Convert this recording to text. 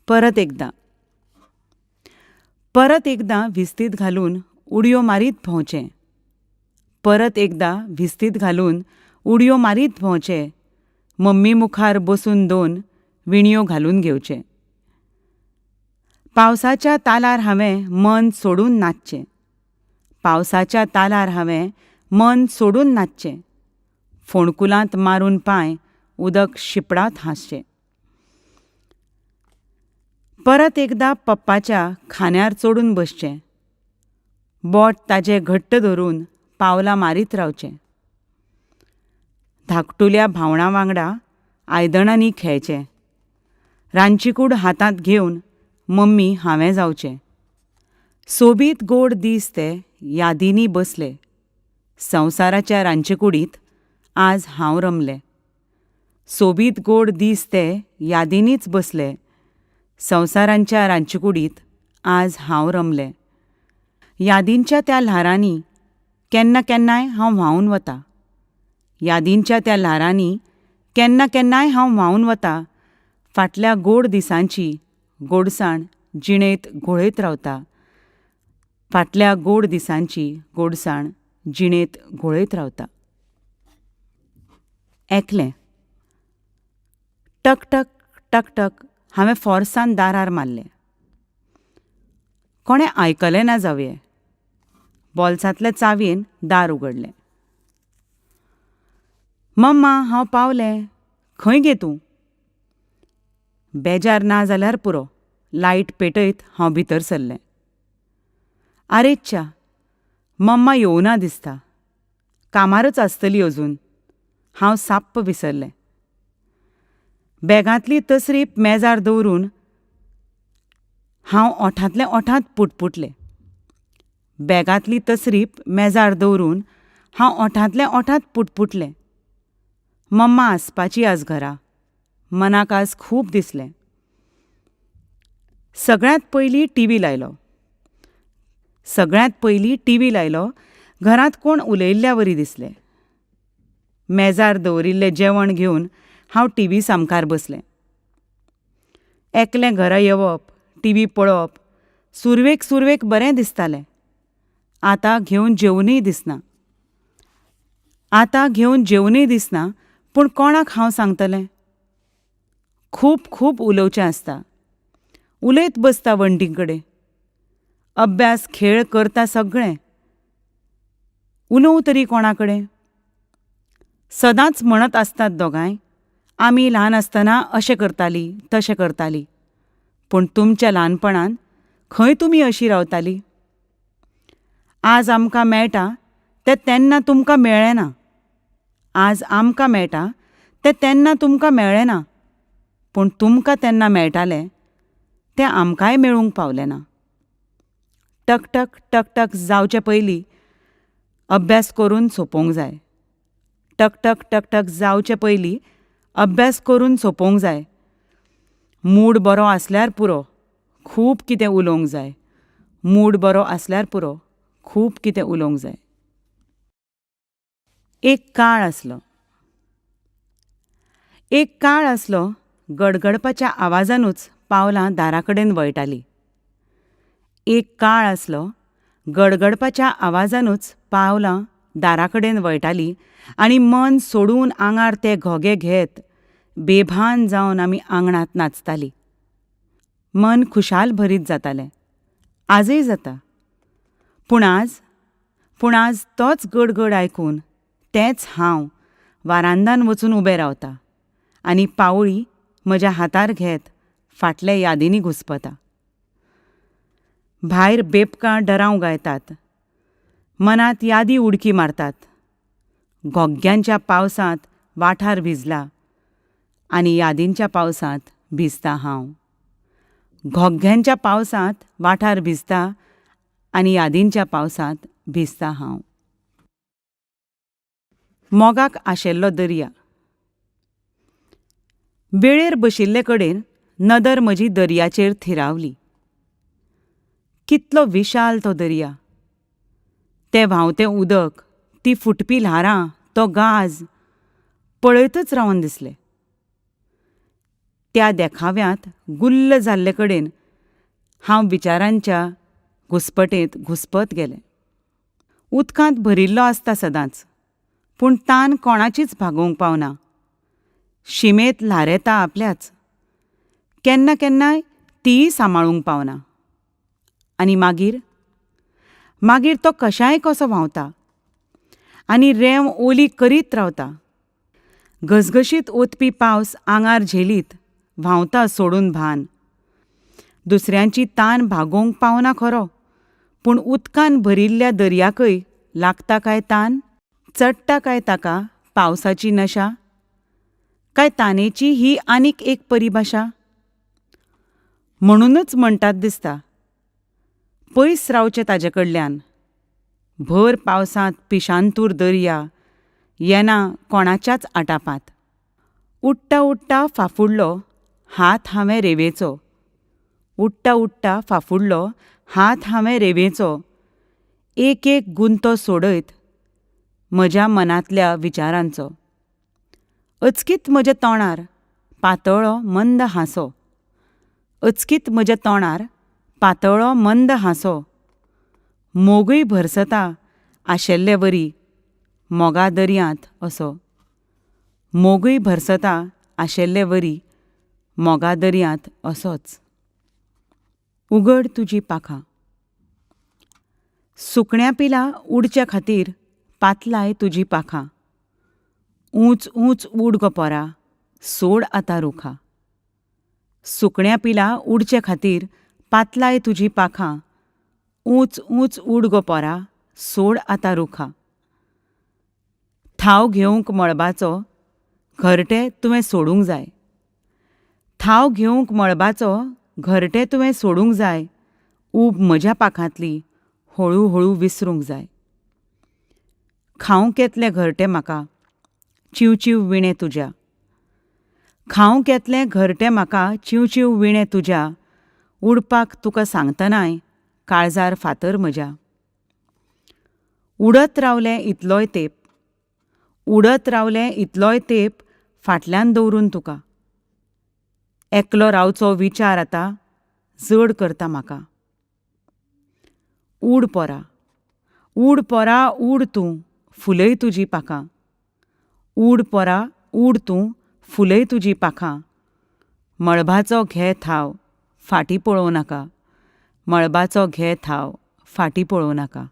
परत एकदां. परत एकदां व्हिस्तीद घालून उडयो मारीत भोंवचें. परत एकदां व्हिस्तीद घालून उडयो मारीत भोंवचें मम्मी मुखार बसून दोन विणयो घालून घेवचें. पावसाच्या तालार हांवें मन सोडून नाचचें. पावसाच्या तालार हांवें मन सोडून नाचचें. फोंडकुलांत मारून पांय उदक शिंपडावत हांसचें. परत एकदां पप्पाच्या खांद्यार चडून बसचें. बोट ताजें घट्ट धरून पावलां मारीत रावचें. धाकटुल्या भावणां वांगडा आयदणांनी खेळचें. रांदचीकूड हातांत घेवन मम्मी हांवें जावचें. सोबीत गोड दीस ते यादींनी बसले. संवसाराच्या रांदचेकुडींत आज हांव रमलें. सोबीत गोड दीस ते यादींनीच बसले. संवसारांच्या रांदचेकुडींत आज हांव रमलें. यादींच्या त्या ल्हारांनी केन्ना केन्नाय हांव व्हांवन वता. यादींच्या त्या ल्हारांनी केन्ना केन्नाय हांव व्हांवन वता. फाटल्या गोड दिसांची गोडसाण जिणेंत घोळयत रावता. फाटल्या गोड दिसांची गोडसाण जिणेंत घोळयत रावता. एकलें. टकटक टकटक हांवें फोर्सान दारार मारलें. कोणें आयकलें ना जावये. बोल्सांतले चावयेन दार उगडलें. मम्मा हांव पावलें. खंय गे तूं? बेजार ना जाल्यार पुरो. लायट पेटयत हांव भितर सरलें. आरेच्च्या! मम्मा येवना दिसता. कामारच आसतली अजून. हांव साप्प विसरलें. बॅगांतली तसरीप मेजार दवरून हांव ओंठांतले ओंठांत पुटपुटलें. बॅगांतली तसरीप मेजार दवरून हांव ओंठांतले ओंठांत पुटपुटलें. मम्मा आसपाची आज घरा. मनाक आज खूब दिसलें. सगळ्यांत पयलीं टिवी लायलो. सगळ्यांत पयलीं टिवी लायलो. घरांत कोण उलयिल्ल्या वरी दिसलें. मेजार दवरिल्लें जेवण घेवन हांव टिवी सामकार बसलें. एकलें घरा येवप, टिवी पळोवप सुरवेक सुरवेक बरें दिसतालें. आतां घेवन जेवनूय दिसना. आतां घेवन जेवनूय दिसना पूण कोणाक हांव सांगतलें? खूब खूब उलोवचें आसता. उलयत बसता वण्टीं कडेन. अभ्यास खेळ करता सगळें. उलोवं तरी कोणा कडेन? सदांच म्हणत आसतात दोगांय, आमी ल्हान आसतना अशें करतालीं, तशें करतालीं. पूण तुमच्या ल्हानपणांत खंय तुमी अशीं रावतालीं? आज आमकां मेळटा तें तेन्ना तुमकां मेळ्ळें ना. आज आमकां मेळटा तें तेन्ना तुमकां मेळ्ळें ना. पूण तुमकां तेन्ना मेळटालें तें आमकांय मेळूंक पावलें ना. टकटक टकटक जावचे पयलीं अभ्यास करून सोंपोवंक जाय. टकटक टकटक जावचे पयलीं अभ्यास करून सोंपोवंक जाय. मूड बरो आसल्यार पुरो, खूब कितें उलोवंक जाय. मूड बरो आसल्यार पुरो, खूब कितें उलोवंक जाय. एक काळ आसलो. एक काळ आसलो गडगडपाच्या आवाजानूच पावलां दारा कडेन वळटालीं. एक काळ आसलो गडगडपाच्या आवाजानूच पावलां दारा कडेन वळटालीं आनी मन सोडून आंगार ते घोगे घेत बेभान जावन आमी आंगणांत नाचतालीं. मन खुशाल भरीत जातालें. आजय जाता. पूण आज, पूण आज तोच गडगड आयकून तेंच हांव वारांदान वचून उबें रावता आनी पावळी म्हज्या हातार घेत फाटल्या यादींनी घुस्पता. भायर बेबकां डरांव गायतात. मनांत यादी उडकी मारतात. घोग्यांच्या पावसांत वाठार भिजला आनी यादींच्या पावसांत भिजता हांव. घोग्यांच्या पावसांत वाठार भिजता आनी यादींच्या पावसांत भिजता हांव. मोगाक आशेल्लो दर्या. वेळेर बशिल्ले कडेन नदर म्हजी दर्याचेर थिरावली. कितलो विशाल तो दर्या! तें व्हांवतें उदक, तीं फुटपी ल्हारां, तो गाज पळयतच रावन दिसलें. त्या देखाव्यांत गुल्ल जाल्ले कडेन हांव विचारांच्या घुस्पटेंत घुस्पत गेलें. उदकांत भरिल्लो आसता सदांच, पूण तान कोणाचीच भागोवंक पावना. शिमेंत ल्हार येता आपल्याच, केन्ना केन्नाय तीय सांबाळूंक पावना. आनी मागीर? मागीर तो कशाय कसो व्हांवता आनी रेंव ओली करीत रावता. घसघशीत ओतपी पावस आंगार झेलीत व्हांवता सोडून भान. दुसऱ्यांची तान भागोवंक पावना खरो, पूण उदकान भरिल्ल्या दर्याकय लागता काय तान? चडटा काय ताका पावसाची नशा? काय तानेची ही आनीक एक परिभाशा? म्हणुनूच म्हणटात दिसता, पयस रावचें ताचे कडल्यान. भर पावसांत पिशांतूर दर्या येना कोणाच्याच आटापांत. उडटा उडटा फाफुडलो हात हांवें रेंवेचो, उडटा उडटा फाफुडलो हात हांवें रेंवेचो, एक एक गुंतो सोडयत म्हज्या मनांतल्या विचारांचो. अचकीत म्हज्या तोंडार पातळ्ळो मंद हांसो, अचकीत म्हज्या तोंडार पातळ्ळो मंद हांसो, मोगूय भरसता आशिल्ले वरी मोगा दर्यांत असो, मोगूय भरसता आशिल्ले वरी मोगा दर्यांत असोच. उगड तुजीं पाखां. सुकण्या पिला उडचे खातीर पातलाय तुजीं पाखां. ऊंच ऊंच उड गो पोरा, सोड आतां रुखां. सुकण्या पिला उडचे खातीर पातलाय तुजीं पाखां. ऊंच ऊंच उड गो पोरा, सोड आतां रुखां. थाव घेवंक मळबाचो घरटें तुवें सोडूंक जाय. थाव घेवंक मळबाचो घरटें तुवें सोडूंक जाय. ऊब म्हज्या पाखांतली हळू हळू विसरूंक जाय. खावंक येतलें घरटें म्हाका चिंवचिंव विणें तुज्या. खावंक येतलें घरटें म्हाका चिंवचिंव विणें तुज्या. उडपाक तुका सांगतनाय काळजार फातर म्हज्या. उडत रावलें इतलोय तेंप, उडत रावलें इतलोय तेंप फाटल्यान दवरून तुका. एकलो रावचो विचार आतां जड करता म्हाका. उड पोरा, उड पोरा उड तूं, फुलय तुजीं पाखां. उड पोरा उड तूं, फुलय तुजीं पाखां. मळबाचो घे थाव, फाटीं पळोवं नाका. मळबाचो घे थाव, फाटीं पळोवं नाका.